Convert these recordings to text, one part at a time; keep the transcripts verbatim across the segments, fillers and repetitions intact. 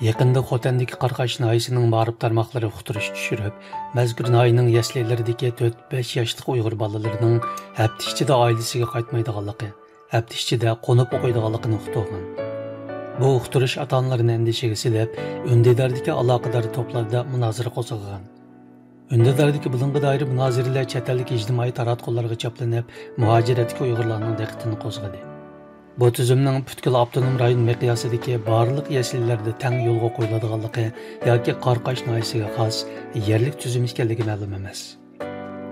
يېقىندا خوتەندىكى قاراقاش ناھىيەسىنىڭ مائارىپ تارماقلىرى ئۇقتۇرۇش چۈشۈرۈپ، مەزكۇر ناھىيەنىڭ يەسلىلىرىدىكى تۆت بەش ياشلىق ئۇيغۇر بالىلىرىنىڭ ھەپتە ئىچىدە ئائىلىسىگە قايتمايدىغانلىقى، ھەپتە ئىچىدە قونۇپ ئوقۇيدىغانلىقىنى ئۇقتۇرغان. بۇ ئۇقتۇرۇش ئاتا-ئانىلارنى ئەندىشىگە سېلىپ، ئۈندىداردىكى ئالاقىدار توپلاردا مۇنازىرە قوزغىغان. ئۈندىداردىكى بۇنىڭغا دائىر مۇنازىرىلەر چەت ئەلدىكى ئىجتىمائىي تاراتقۇلارغا چاپلىنىپ، مۇھاجىرەتتىكى ئۇيغۇرلارنىڭ دىققىتىنى قوزغىدى. بۇ تۈزۈمنىڭ پۈتكۈل ئاپتونوم رايون مىقياسىدىكى بارلىق يەسلىلەردە تەڭ يولغا قويۇلىدىغانلىقى ياكى قاراقاش ناھىيەسىگە خاس يەرلىك تۈزۈم ئىكەنلىكى مەلۇم ئەمەس.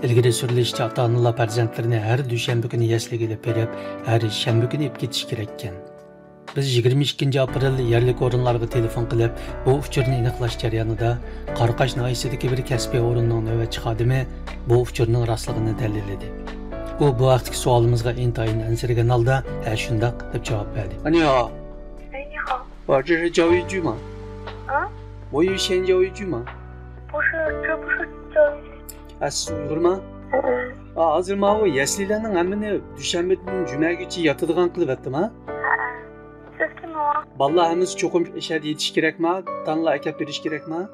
ئىلگىرى سۈرۈلۈشىچە، ئاتا-ئانىلار پەرزەنتلىرىنى ھەر دۈشەنبە كۈنى يەسلىگە ئېلىپ بېرىپ، ھەر شەنبە كۈنى ئېلىپ كېتىشى كېرەككەن. بىز يىگىرمە ئىككىنچى ئاپرېل يەرلىك ئورۇنلارغا تېلېفون قىلىپ، بۇ ئۇچۇرنى ئېنىقلاش جەريانىدا، قاراقاش ناھىيەسىدىكى بىر كەسپىي ئورۇننىڭ نۆۋەتچى خادىمى بۇ ئۇچۇرنىڭ راستلىقىنى دەلىللىدى. ئۇ بۇ ھەقتىكى سوئالىمىزغا ئىنتايىن ئەنسىرىگەن ھالدا، ھە، شۇنداق، دەپ جاۋاب بەردى. 哎，你好。 哎，你好。 ۋە، 这是教育局吗؟ 啊？ ۋۇ يۈ شەن 教育局吗؟ 不是，这不是教育局。 ئە، سىز ئۇيغۇرما؟ 嗯。 ئا، ھازىر ماۋۇ يەسلىلەرنىڭ ھەممىنى دۈشەنبىدىن جۈمەگىچە ياتىدىغان قىلىۋەتتىم، ھە؟ 啊， سىز كىم ئۇ؟ بالىلار ھەممىسى چوقۇم ئىشەدە يېتىشى كېرەكما؟ تاڭلا ئەكەپ بېرىشى كېرەكما؟ 啊.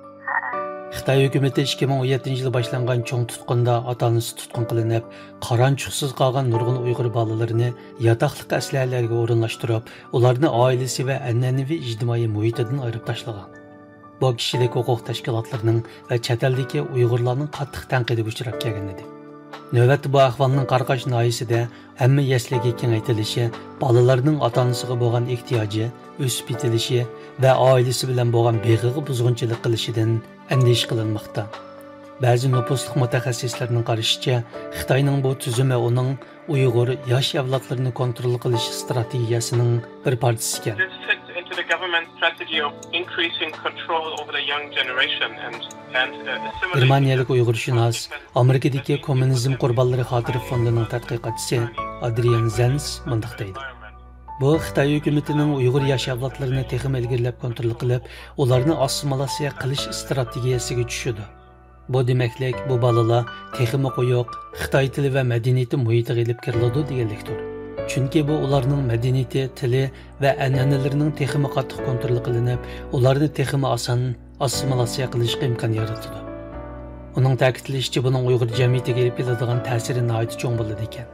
خىتاي ھۆكۈمىتى ئىككى مىڭ ئون يەتتىنچى يىلى باشلانغان چوڭ تۇتقۇندا ئاتا-ئانىسى تۇتقۇن قىلىنىپ، قارانچۇقسىز قالغان نۇرغۇن ئۇيغۇر بالىلىرىنى ياتاقلىق ئەسلىھەلەرگە ئورۇنلاشتۇرۇپ، ئۇلارنى ئائىلىسى ۋە ئەنئەنىۋى ئىجتىمائىي مۇھىتىدىن ئايرىپ تاشلىغان. بۇ كىشىلىك ھوقۇق تەشكىلاتلىرىنىڭ ۋە چەت ئەلدىكى ئۇيغۇرلارنىڭ قاتتىق تەنقىدىگە ئۇچراپ كەلگەن ئىدى. نۆۋەتتە بۇ ئەھۋالنىڭ قاراقاش ناھىيەسىدە ھەممە يەسلىگە كېڭەيتىلىشى، بالىلارنىڭ ئاتا-ئانىسىغا بولغان ئېھتىياجى، ئۆسۈپ يېتىلىشى ۋە ئائىلىسى بىلەن بولغان بېغىغا بۇزغۇنچىلىق قىلىشىدىن ئەندىشە قىلىنماقتا. بەزى نوپۇزلۇق مۇتەخەسسىسلەرنىڭ قارىشىچە، خىتاينىڭ بۇ تۈزۈمى ئۇنىڭ ئۇيغۇر ياش ئەۋلادلىرىنى كونترول قىلىش ئىستراتېگىيەسىنىڭ بىر پارچىسى ئىكەن. This fits into the government's strategy of increasing control over the young generation and, and, uh, assimilating گېرمانىيەلىك ئۇيغۇرشۇناس، ئامېرىكىدىكى كوممۇنىزم قۇربانلىرى خاتىرە فوندىنىڭ تەتقىقاتچىسى ئادرىيان زېنس مۇنداق دەيدۇ. بۇ خىتاي ھۆكۈمىتىنىڭ ئۇيغۇر ياش ئەۋلادلىرىنى تېخىمۇ ئىلگىرىلەپ كونترول قىلىپ، ئۇلارنى ئاسسىمىلياتسىيە قىلىش ئىستراتېگىيەسىگە چۈشىدۇ. بۇ دېمەكلىك، بۇ بالىلار تېخىمۇ قويۇق خىتاي تىلى ۋە مەدەنىيىتى مۇھىتىغا ئېلىپ كىرىلىدۇ دېگەنلىكتۇر. چۈنكى بۇ ئۇلارنىڭ مەدەنىيىتى، تىلى ۋە ئەنئەنىلىرىنىڭ تېخىمۇ قاتتىق كونترول قىلىنىپ، ئۇلارنى تېخىمۇ ئاسان ئاسسىمىلياتسىيە قىلىشقا ئىمكان يارىتىدۇ. ئۇنىڭ تەكىتلىشىچە، بۇنىڭ ئۇيغۇر جەمئىيىتىگە ئېلىپ كېلىدىغان تەسىرى ناھايىتى چوڭ بولىدىكەن.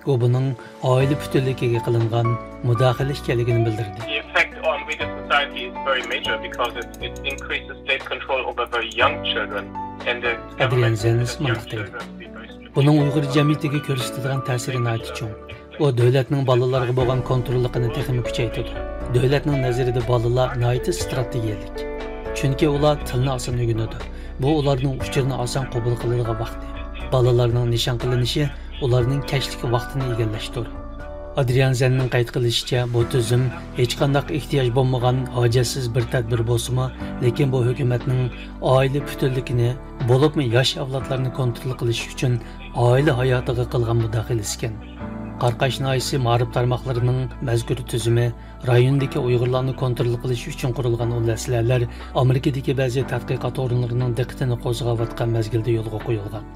ئۇ بۇنىڭ ئائىلە پۈتۈنلۈكىگە قىلىنغان مۇداخىلە ئىكەنلىكىنى بىلدۈردى. The effect on wider society is very major because it, it increases state control over very young children. And the ئەدرىيان government زېنس has young مۇنداق دەيدۇ. Children be very strict. بۇنىڭ ئۇيغۇر جەمئىيىتىگە كۆرسىتىدىغان تەسىرى ناھايىتى چوڭ. ئۇ دۆلەتنىڭ بالىلارغا بولغان كونتروللۇقىنى تېخىمۇ كۈچەيتىدۇ. دۆلەتنىڭ نەزىرىدە بالىلار ناھايىتى ئىستراتېگىيەلىك. چۈنكى ئۇلار تىلنى ئاسان ئۆگىنىدۇ. بۇ ئۇلارنىڭ ئۇچۇرنى ئاسان قوبۇل قىلىدىغان ۋاقتى. بالىلارنىڭ نىشان قىلىنىشى ئۇلارنىڭ كەچلىك ۋاقتىنى ئىگىلەشتۇر. ئادرىيان زەننىڭ قەيت قىلىشىچە، بۇ تۈزۈم ھېچقانداق ئېھتىياج بولمىغان ھاجەتسىز بىر تەدبىر بولسىمۇ، لېكىن بۇ ھۆكۈمەتنىڭ ئائىلە پۈتۈنلۈكىنى، بولۇپمۇ ياش ئەۋلادلارنى كونترول قىلىش ئۈچۈن ئائىلە ھاياتىغا قىلغان مۇداخىلىسىكەن. قاراقاش ناھىيەسى مائارىپ تارماقلىرىنىڭ مەزكۇر تۈزۈمى رايوندىكى ئۇيغۇرلارنى كونترول قىلىش ئۈچۈن قۇرۇلغان ئۇ مەسىلىلەر ئامېرىكىدىكى بەزى تەتقىقات ئورۇنلىرىنىڭ دىققىتىنى قوزغاۋاتقان مەزگىلدە يولغا قويۇلغان.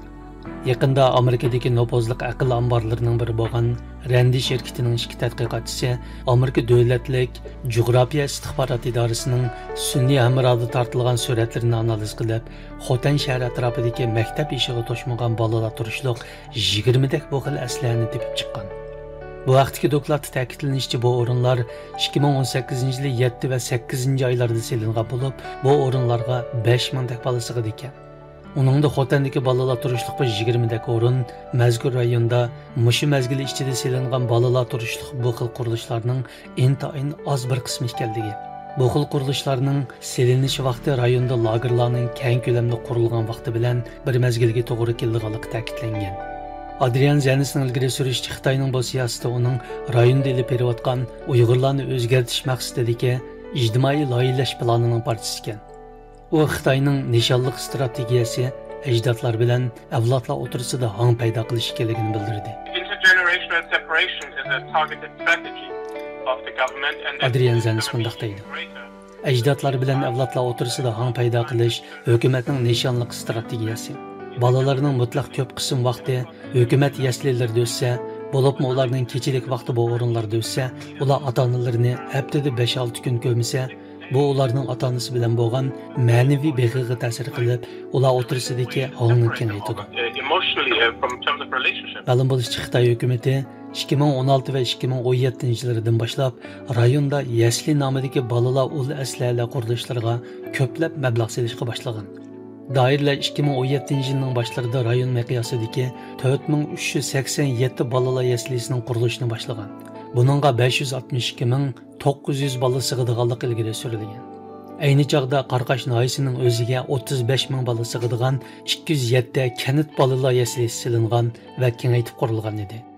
يېقىندا ئامېرىكىدىكى نوپۇزلۇق ئەقىل ئامبارلىرىنىڭ بىرى بولغان رەندى شىركىتىنىڭ ئىككى تەتقىقاتچىسى ئامېرىكا دۆلەتلىك جۇغراپىيە ئىستىخبارات ئىدارىسىنىڭ سۈنئىي ھەمرادا تارتىلغان سۈرەتلىرىنى ئانالىز قىلىپ، خوتەن شەھىرى ئەتراپىدىكى مەكتەپ يېشىغا توشمىغان بالىلار تۇرۇشلۇق يىگىرمىدەك بۇ خىل ئەسلىھەنى تېپىپ چىققان. بۇ ھەقتىكى دوكلاتتا تەكىتلىنىشىچە، بۇ ئورۇنلار ئىككى مىڭ ئون سەككىزىنچى يىلى يەتتە ۋە سەككىزىنچى ئايلاردا سېلىنغان بولۇپ، بۇ ئورۇنلارغا بەش مىڭدەك بالا سىغىدىكەن. ئۇنىڭدا خوتەندىكى بالىلار تۇرۇشلۇق بىر يىگىرمىدەك ئورۇن، مەزكۇر رايوندا مۇشۇ مەزگىل ئىچىدە سېلىنغان بالىلار تۇرۇشلۇق بۇ خىل قۇرۇلۇشلارنىڭ ئىنتايىن ئاز بىر قىسمى ئىكەنلىكى، بۇ خىل قۇرۇلۇشلارنىڭ سېلىنىش ۋاقتى رايوندا لاگېرلارنىڭ كەڭ كۆلەمدە قۇرۇلغان ۋاقتى بىلەن بىر مەزگىلگە توغرا كېلىدىغانلىقى تەكىتلەنگەن. ئادرىيان زەنسنىڭ ئىلگىرى سۈرۈشىچە، خىتاينىڭ بۇ سىياسىتى ئۇنىڭ رايوندا ئېلىپ بېرىۋاتقان ئۇيغۇرلارنى ئۆزگەرتىش مەقسىتىدىكى ئىجتىمائىي لايىھەلەش پىلانىنىڭ پارچىسى ئىكەن. ئۇ خىتاينىڭ نىشانلىق ئىستراتېگىيەسى ئەجدادلار بىلەن ئەۋلادلار ئوتتۇرىسىدا ھاڭ پەيدا قىلىش ئىكەنلىكىنى بىلدۈردى. Intergenerational separation is a targeted strategy of the government and the ئادرىيان زەنس مۇنداق دەيدۇ. ئەجدادلار بىلەن ئەۋلادلار ئوتتۇرىسىدا ھاڭ پەيدا قىلىش ھۆكۈمەتنىڭ نىشانلىق ئىستراتېگىيەسى. بالىلارنىڭ مۇتلەق كۆپ قىسىم ۋاقتى ھۆكۈمەت يەسلىلىرىدە ئۆتسە، بولۇپمۇ ئۇلارنىڭ كېچىلىك ۋاقتى بۇ ئورۇنلاردا ئۆتسە، ئۇلار ئاتا-ئانىلىرىنى ھەپتىدە بەش-ئالتە كۈن كۆرمىسە، بۇ ئۇلارنىڭ ئاتا-ئانىسى بىلەن بولغان مەنىۋى بېغىغا تەسىر قىلىپ، ئۇلار ئوتتۇرىسىدىكى ھاڭنى كېڭەيتىدۇ. Uh, emotionally, uh, from terms of relationship. مەلۇم بولۇشىچە، خىتاي ھۆكۈمىتى ئىككى مىڭ ئون ئالتە ۋە ئىككى مىڭ ئون يەتتىنچى يىلىدىن باشلاپ رايوندا يەسلى نامىدىكى بالىلار ئۇل ئەسلىھەلەر قۇرۇلۇشلىرىغا كۆپلەپ مەبلەغ سېلىشقا باشلىغان. دائىرىلەر ئىككى مىڭ ئون يەتتىنچى يىلنىڭ باشلىرىدا رايون مىقياسىدىكى تۆت مىڭ ئۈچ يۈز سەكسەن يەتتە بالىلار يەسلىسىنىڭ قۇرۇلۇشىنى باشلىغان. بۇنىڭغا بەش يۈز ئاتمىش ئىككى مىڭ توققۇز يۈز بالا سىغىدىغانلىق ئىلگىرى سۈرۈلگەن. ئەينى چاغدا قاراقاش ناھىيەسىنىڭ ئۆزىگە ئوتتۇز بەش مىڭ بالا سىغىدىغان ئىككى يۈز يەتتە كەنت بالىلار يەسلىسى سېلىنغان ۋە كېڭەيتىپ قۇرۇلغان ئىدى.